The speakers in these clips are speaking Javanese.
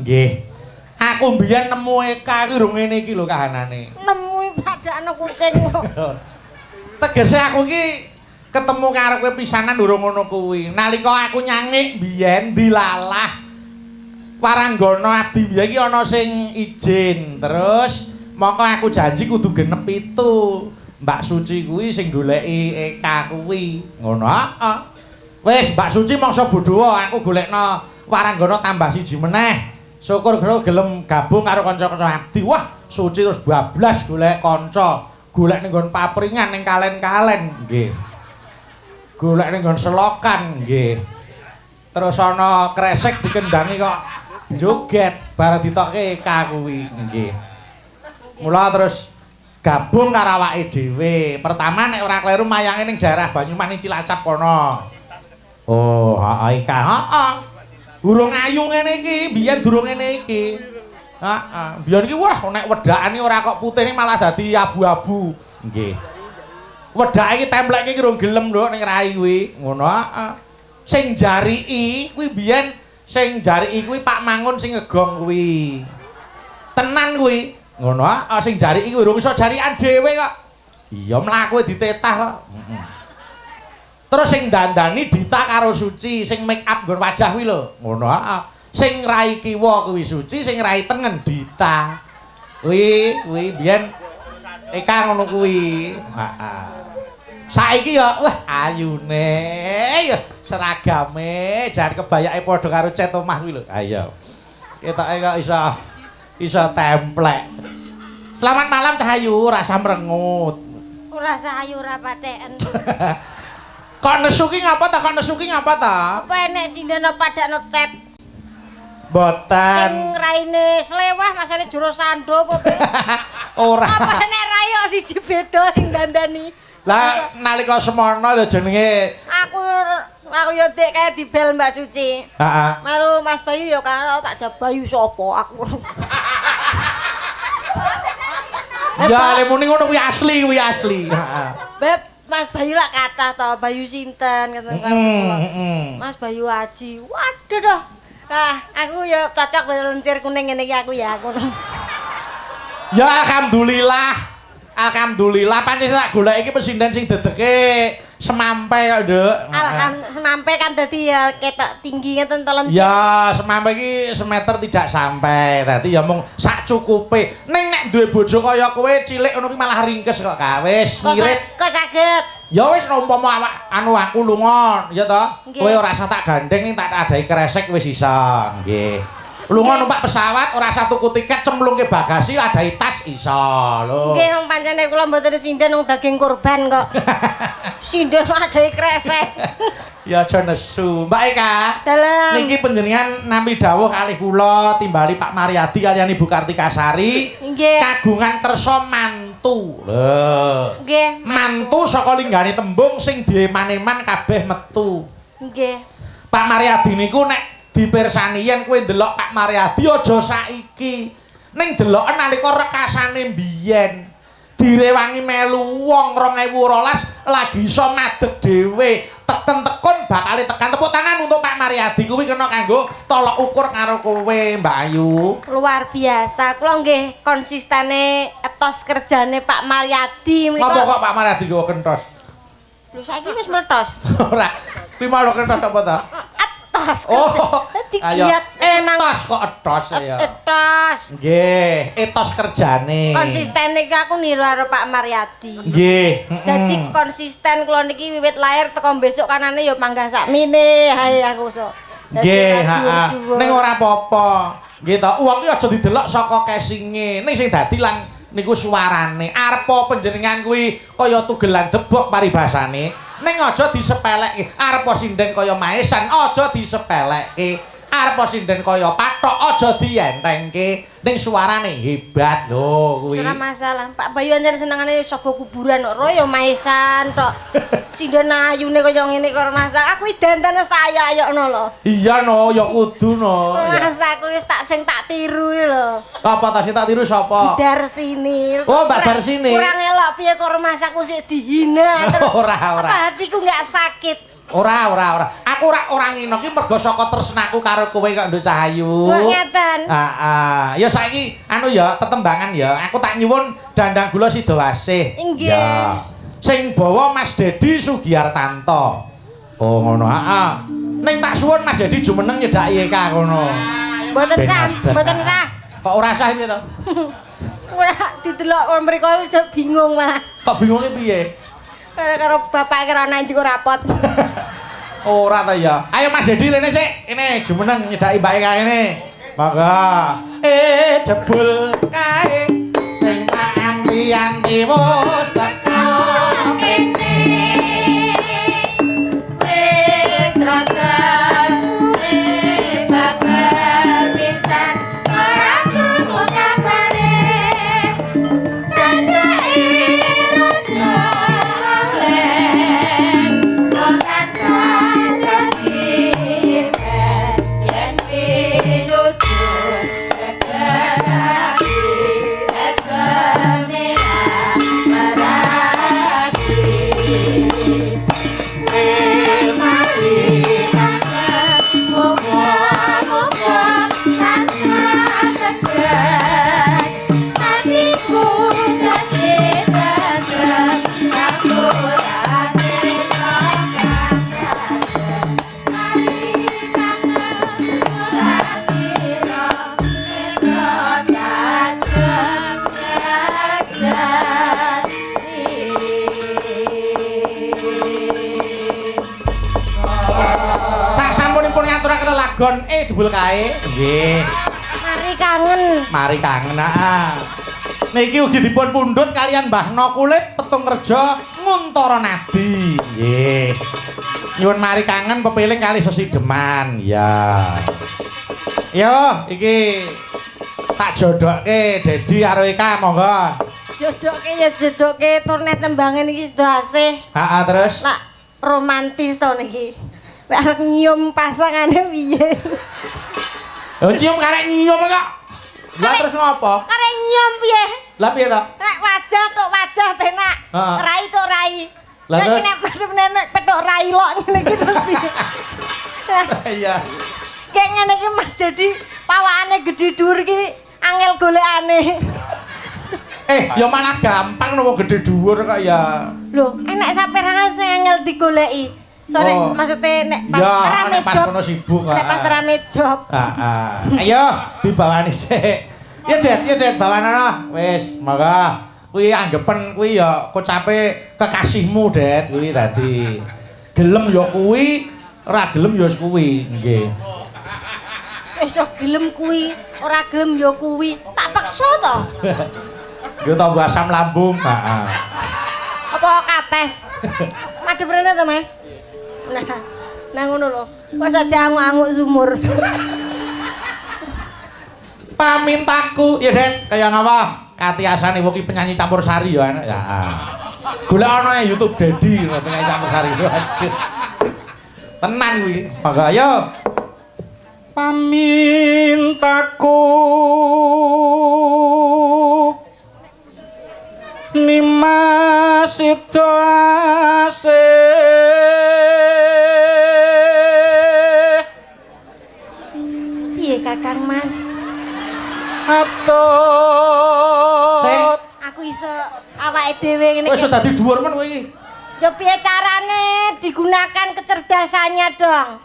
Nggih. Aku mbiyen nemu Eka kuwi rung ngene iki lho kahanane. Nemu padakno kucing kok. Tegese aku iki ketemu karo kowe pisanan durung ngono kuwi. Nalika aku nyangik mbiyen dilalah waranggana abdi mbiyen iki ana sing izin. Terus mongko aku janji kudu genep 7. Mbak Suci kuwi sing goleki Eka kuwi. Ngono heeh. Wis Mbak Suci mangsa bodho aku golekno waranggana tambah siji meneh. Syukur gelem gabung karo kanca-kanca abdi. Wah, Suci terus bablas golek kanca. Golek ning nggon papringan ning kalen-kalen, nggih. Golek ning nggon selokan, nggih. Terus ana kresek dikendangi kok joget bareng ditokke Eka kuwi, nggih. Mula terus gabung karo awake dhewe. Pertama nek ora kleru mayange ning daerah Banyumas ning Cilacap kono. Oh, heeh Eka, heeh. Durung ayu ngene iki, biyen durung ngene iki. Heeh, biyen iki wah nek wedakane ora kok putih ning malah dadi abu-abu. Nggih. Wedake iki templeke iki rung gelem lho ning rai kuwi. Ngono heeh. Sing jariki kuwi biyen sing jariki kuwi Pak Mangun sing ngegong kuwi. Tenan kuwi. Ngono heeh, sing jariki kuwi urung iso jarikan dhewe kok. Iya mlaku ditetah kok. Heeh. Terus sing dandani Dita karo Suci, sing make up nggon wajah kuwi lho. Ngono heeh. Sing rai kiwa kuwi Suci, sing rai tengen Dita. Kuwi kuwi biyen Eka ngono kuwi. Heeh. Saiki ya wah ayune ya seragame jan kebayake padha karo cet omah kuwi lho. Ayo. Ketoke kok iso templek. Selamat malam Cahayu, rasa merengut. Ora ayu ora patheken. Kok nesu ki ngapa ta? Kok nesu ki ngapa ta? Apa enek sinden padakno cet? Mboten. Sing raine slewah masane jero sando apa piye? Ora. Apa enek rai kok siji beda sing dandani? Lah nalika semono lho jenenge aku yo dek kaya dibel Mbak Suci. Heeh. Melu Mas Bayu yo karo tak jawab Bayu sapa aku. Ya le muni ngono kuwi asli, kuwi asli. Heeh. Beb Mas Bayu lak kathah to, Bayu sinten ngoten kan. Mas Bayu Aji. Waduh doh. Ah, aku ya cocok lencir kuning ngene iki aku ya aku. Ya alhamdulillah. Alhamdulillah pancen tak golek iki pesinden sing dedeke semampe kok, Nduk. Alhamdulillah semampe kan dadi ya ketok tinggi ngeten to lencir. Ya, semampe iki semeter tidak sampai. Dadi ya mung sak cukupe. Ning nek duwe bojo kaya kowe cilik ngono kuwi malah ringkes kok, Kak. Wis ngirit. Kok saged? Ya wis umpama awak anu aku lunga, ya toh. Kowe ora usah tak gandeng ning tak adahi kresek wis iso. Nggih. Lunga numpak pesawat ora usah tuku tiket cemplungke bagasi adahi tas iso lho. Nggih wong pancene kula mboten sinden wong daging kurban kok. Sinden adahi kresek. Ya aja nesu. Mbak Eka. Dalem. Niki panjenengan nampi dawuh kalih kula timbali Pak Mariadi kaliyan Ibu Kartika Sari. Nggih. Kagungan kersa mantu. Lho. Nggih, mantu saka linggane tembung sing dieman-eman kabeh metu. Nggih. Pak Mariadi niku nek dipirsani yen kowe ndelok Pak Mariadi aja saiki. Ning deloken nalika rekasane mbiyen. Direwangi melu wong 2012 lagi iso madeg dhewe. Teken-tekun bakale tekan. Tepuk tangan untuk Pak Mariadi kuwi kena kanggo tolok ukur karo kowe Mbak Ayu. Luar biasa. Kula nggih konsistene etos kerjane Pak Mariadi menika. Apa kok Pak Mariadi nggawa kentos? Lho saiki wis meletos. Ora. Kuwi mau kentos apa ta? Etos. Oh. Digiat etos kok etos ya. Etos. Nggih, etos kerjane. Konsisten iki aku niru karo Pak Mariadi. Nggih. Dadi konsisten kula niki wiwit lahir teko besok kanane ya panggah sakmene hae aku sok. Nggih, heeh. Ning ora apa-apa. Nggih to, wong ki aja didelok saka casinge. Ning sing dadi lan niku suarane. Arepa panjenengan kuwi kaya tugelan debok paribasane. Ning aja disepelekke. Arepa sinden kaya maesan aja disepelekke. Arepa sinden kaya pathok aja dientengke. Ning suarane hebat lho kuwi. Ora masalah. Pak Bayu ancen senengane sapa kuburan kok ya maesan tok. Sinden ayune kaya ngene kok ora masalah. Aku dandan wis tak ayo-ayokno lho. Iya no, ya kudu no. Mas aku wis tak sing tak tiru lho. Apa ta sing tak tiru sapa? Darsini. Oh, Mbak Darsini. Kurang elok piye kok rumah aku sik dihina terus. Ora, ora. Apa hatiku enggak sakit? Ora, ora, ora. Aku ora ngino ki mergo saka tresnaku karo kowe kok, Nduk Cahayu. Kok ngeten? Heeh. Ya saiki anu ya tetembangan ya. Aku tak nyuwun Dandang Gula Sidowasih. Inggih. Ya. Sing bawa Mas Dedi Sugiartanto. Oh ngono, heeh. Ning tak suwun Mas Dedi jumeneng nyedhaki Eka ngono. Mboten sah, mboten sah. Kok ora sah piye to? Ora didelok wong mriko wis bingung malah. Kok bingunge piye? Karo bapak karo anak juga rapot. Ora ta ya. Ayo Mas Dedi rene sik. Kene jumeneng nyedhaki Mbak Eka kene. Monggo. Jebul kae sing tak anti-anti wis teko kene. Wis rada suwe babar pisan ora krungu kabare. Sajake rada lalen wong tansah dadi impen yen pinuju geger ati esemira marati. Mari kangen muga-muga tansah tegar atiku dadi tentrem kapurane mari kangen mulatira tajem Sak sampunipun ngaturaken lelagon jebul kae. Nggih. Mari kangen. Mari kangen ah. Niki ugi dipun pundhut kalian Mbah No Kulit Petung Rejo Nguntara Nadi. Nggih. Nyuwun mari kangen pepiling kali sesideman. Ya. Yo iki tak jodokke Dedi karo Eka monggo. Jodokke ya jodokke turne tembange niki sudah asih. Heeh terus. Nak romantis to niki. Nek arep nyium pasangane piye? Oh nyium karek nyium kok. Lah terus ngopo? Karek nyium piye? Lah piye to? Nek wajah tok wajah penak. Rai tok rai. Lah terus nek nek petok rai lok ngene iki terus piye? Iya. Kayak ngene iki Mas Dedi pawakane gedhe dhuwur iki angel golekane. Ya malah gampang no wong gedhe dhuwur kok ya. Lho, enek saperangan sing angel digoleki. Sore oh. Maksudnya nek pas ya, rame nek pas job. Kono sibuk. Nek pas rame job. Heeh. Ayo dibawani sik. Ya Det, ya Det bawanana. Wis, monggo. Kuwi anggepen kuwi ya kocape kekasihmu, Det, kuwi dadi. Gelem ya kuwi, ora gelem ya kuwi. Nggih. Wis gelem kuwi, ora gelem ya kuwi. Tak peksa to. Yo tambah asam lambung, heeh. Apa kates? Madhep rene to, Mas? Nah, nah ngono lho. Kok saja anguk-anguk sumur. Pamintaku, ya Det, kaya ngapa? Katiasane wong iki penyanyi campur sari ya enak. Ya. Golek ana nang YouTube Dedi penyanyi campur sari. Waduh. Tenan kuwi. Monggo ayo. Pamintaku Nimas Sidowasih. Piye Kakang Mas? Atut. Aku iso awake dhewe ngene. Kowe iso dadi dhuwur men kowe iki. Ya piye carane digunakan kecerdasannya dong.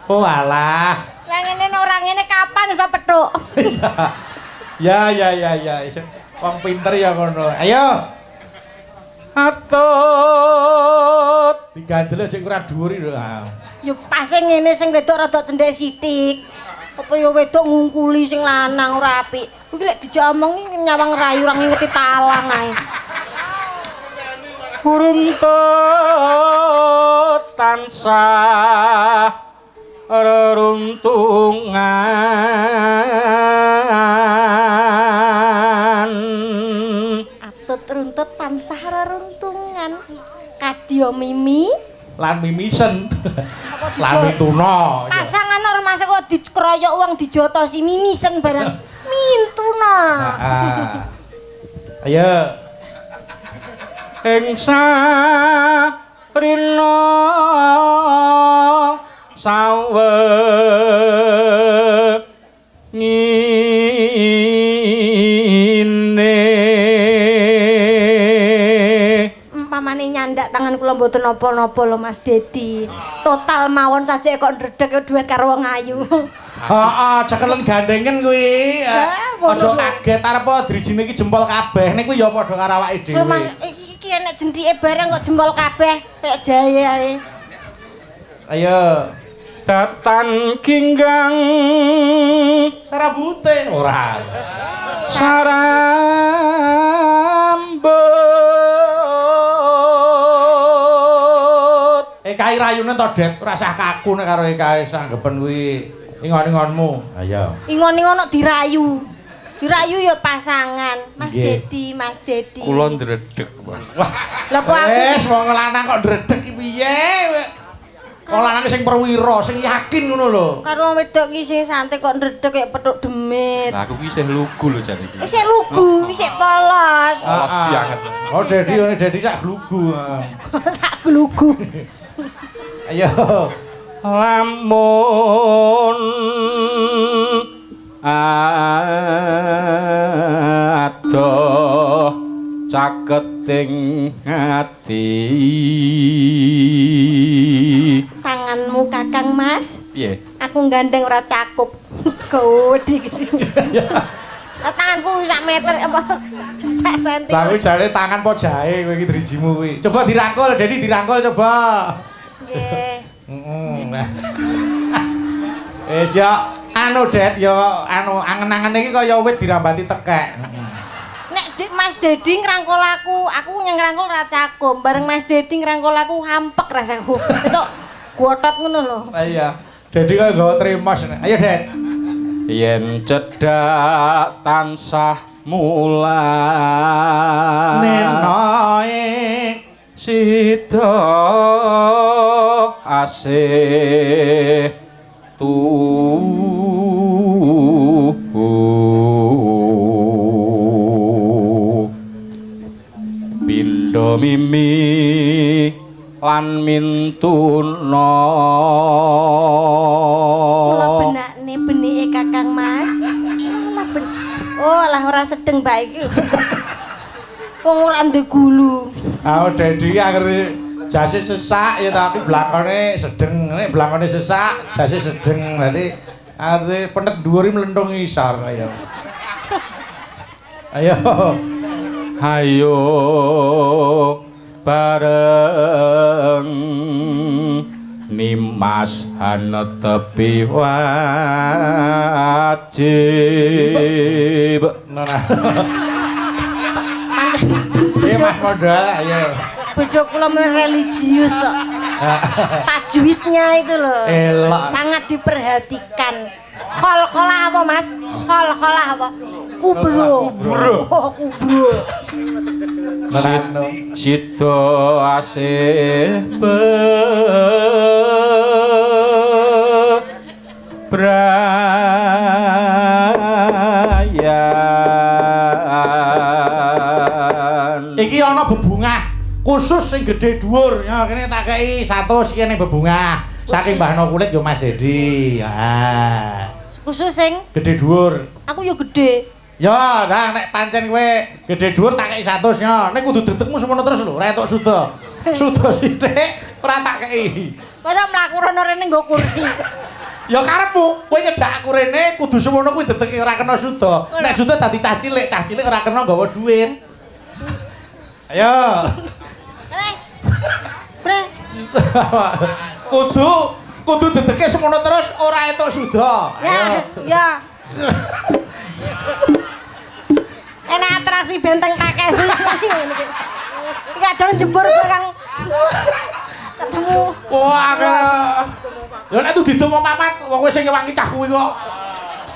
Oh alah. Lah ngene ora ngene kapan iso petuk? Ya ya ya ya iso. Wong pinter ya ngono. Ayo. Atut. Diganjel aja ora dhuwur iki lho. Ya pase ngene sing wedok rada cendhek sithik. Apa ya wedok ngungkuli sing lanang ora apik. Kuwi lek dijak omongi nyawang rayu ora ngingeti talang ae. Runtut tansah reruntungan. Atut runtut tansah reruntungan. Kadya mimi lan mimisen. Lan mituna. Pasangan ora masuk kok dikeroyok wong dijotosi mimisen barang. Mintuna. Heeh. Ayo. Ing rina sawengine. Pamane nyandak tangan kula mboten napa-napa lho Mas Dedi. Total mawon saja kok ndredeg duet karo wong ayu. Heeh, cekelen gandengen kuwi. Aja kaget arep drijine iki jempol kabeh. Nek kuwi ya padha karo awake dhewe. Mas iki enek jendike bareng kok jempol kabeh kaya jahe ae. Ayo. Datan ginggang sarabute ora. Sarambut. Kai rayune to, Det, ora usah kaku nek karo Ekae sanggepen kuwi ingon-ingonmu. Ayo. Ingon-ingon kok dirayu. Dirayu ya pasangan. Mas Dedi, Mas Dedi. Kula ndredeg, Mas. Wah. Lha kok aku wis wong lanang kok ndredeg iki piye? Wong lanang sing perwira, sing yakin ngono lho. Karo wong wedok ki sing santai kok ndredeg kaya petuk demit. Lah aku ki isih lugu lho jane iki. Isih lugu, isih polos. Polos banget. Oh, Dedi, Dedi sak glugu. Sak glugu. Ayo. Lamun adoh caketing ati. Tanganmu Kakang Mas. Piye? Aku gandeng ora cakup. Gede gede. Tanganku sak meter apa sak senti. Lah kuwi jane tangan po jahe kowe iki drijimu kuwi. Coba dirangkul, Dedi dirangkul coba. Nggih. Heeh. Wis ya anu Det ya anu angen-angen iki kaya wit dirambati tekek. Nek Mas Dedi ngrangkul aku, aku ngrangkul ora cakup. Bareng Mas Dedi ngrangkul aku hampek rasaku. Itu gotot ngono lho. Iya. Dedi kaya nggawa tremos. Ayo Det. Yen cedhak tansah mulan nenoe sida asih tuhu pindha mimi lan mintuna. Kula benakne benike Kakang Mas. Lah ben oh lah ora sedeng bae iki. Wong ora ndek gulu. Ah Dedi anggere jase sesak ya tapi blangkone sedeng. Nek blangkone sesak, jase sedeng. Dadi arep penet dhuwur mlentung ngisor ayo. Ayo. Ayo bareng Nimas hanetepi wajib. Mas modal ayo. Bojo kula religius kok. Tajwidnya itu loh. Elok. Sangat diperhatikan. Khol-kholah apa Mas? Khol-kholah apa? Kubro. Kubro. Oh, kubro. Sida asih bebrayan. Iki ana bebungah khusus sing gedhe dhuwur. Ya kene tak kei 100 iki ning bebungah. Saking Mbah No Kulit yo Mas Dedi. Ha. Khusus sing gedhe dhuwur. Aku yo gedhe. Ya, nah nek pancen kowe gedhe dhuwur tak kei 100 yo. Nek kudu dedekmu semono terus lho, ora entuk suda. Suda sithik ora tak kei. Masa mlaku rono rene nggo kursi. Ya karepmu, kowe nyedak aku rene kudu semono kuwi dedeke ora kena suda. Nek suda dadi cah cilik ora kena nggawa dhuwit. Ayo. Bre. Kudu dedeke semono terus ora entuk suda. Ya, ya. Enak atraksi benteng Takeshi. Kadang jembur barang ketemu. Wah, ya nek didum wong papat, wong kowe sing ngewangi cah kuwi kok.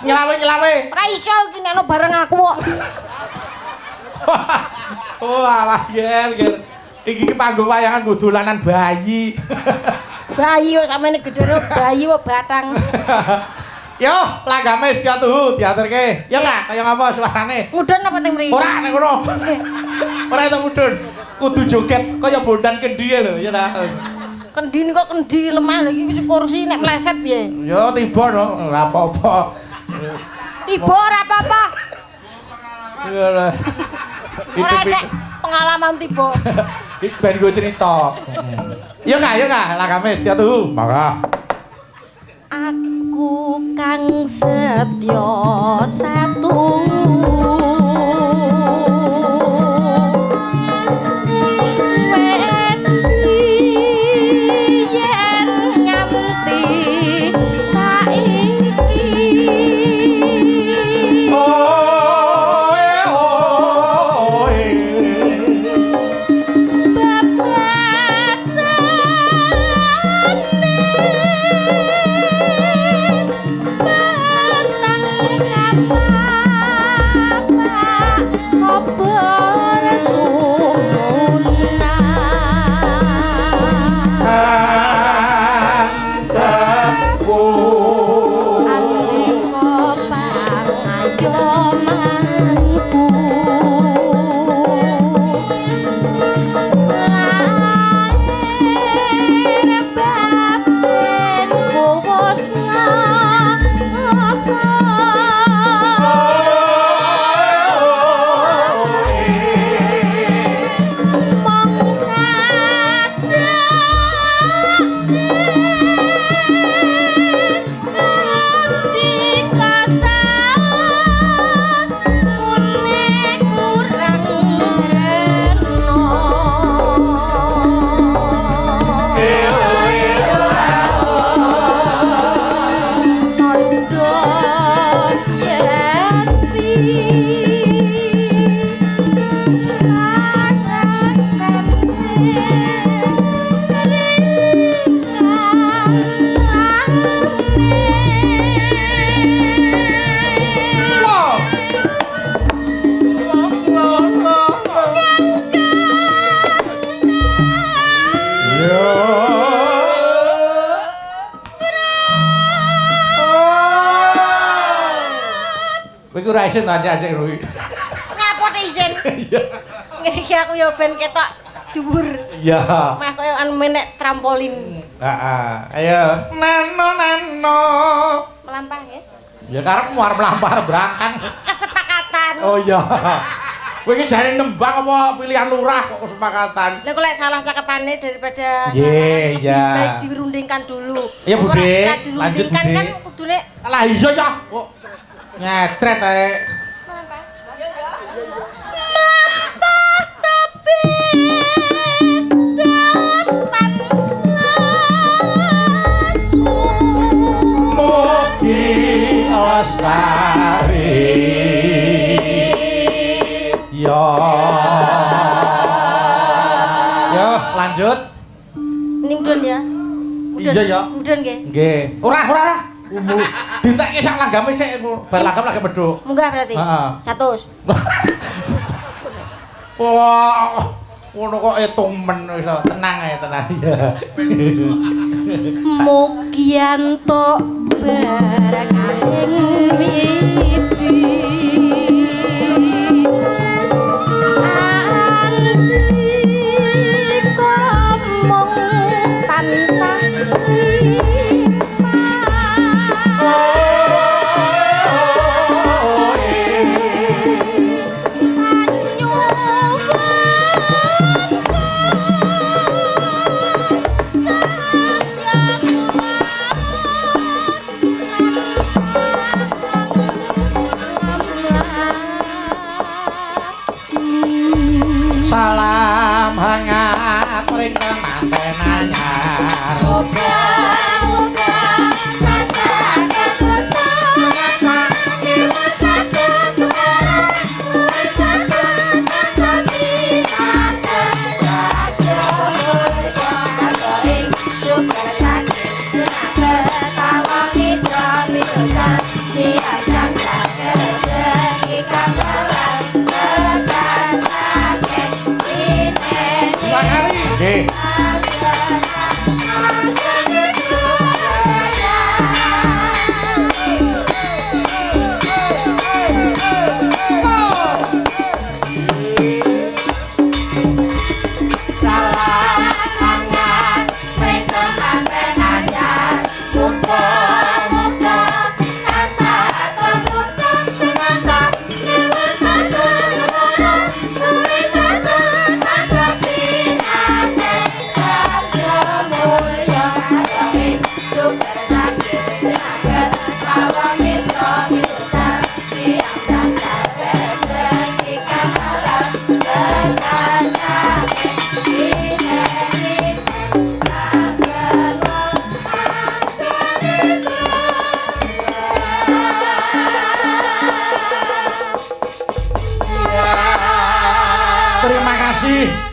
Nyelawe-nyelawe. Ora iso iki nek bareng aku kok. Oh alah ger ger. Iki panggung wayangan nggo dolanan bayi. Bayi kok samene gedhe bayi kok batang. Yo, langgame Setya Tuhu diaturke. Ya enggak, kaya ngapa suarane? Mudhun apa teng mriki? Ora nek kono. Ora entuk mudhun. Kudu joget kaya bondan kendhi lho, ya ta. Kendi niku kendi lemah lho iki kursi nek meleset piye? Ya tiba no, ora apa-apa. Tiba ora apa-apa. Iya. Ora nek pengalaman tiba. Iki ben go cerita. Ya kak, lakame setia tuh. Maka aku kang setya satu. Ora isin ta ajek kuwi. Ngapa te isin? Iya. Ngene iki aku ya ben ketok dhuwur. Iya. Meh koyo anu menek trampolin. Heeh. Ayo nano nano. Melampah nggih. Ya karepmu arep melampah brangkang. Kesepakatan. Oh iya. Kowe iki jane nembang apa pilihan lurah kok kesepakatan? Lha kok lek salah cakepane daripada salah lebih baik dirundingkan dulu. Iya Bude, lanjut Dirundingkan kan kudune. Lah iya ya kok nyetret ae. Melampah. Melampah tapi datan langsung. Mugi lestari. Ya. Yo, lanjut. Ini mudun ya. Mudun. Iya ya. Mudun nggih. Nggih. Ora, ora, ora. Ditekke sak langgame sik bar langgam lagi medhuk. Munggah berarti. Heeh. 100. Wah, ngono kok etung men wis tenang ae, tenang ya. Mugi entuk berkahing widi. Andika mung tansah Salam hangat ring kemanten anyar. Nggih. Nggih.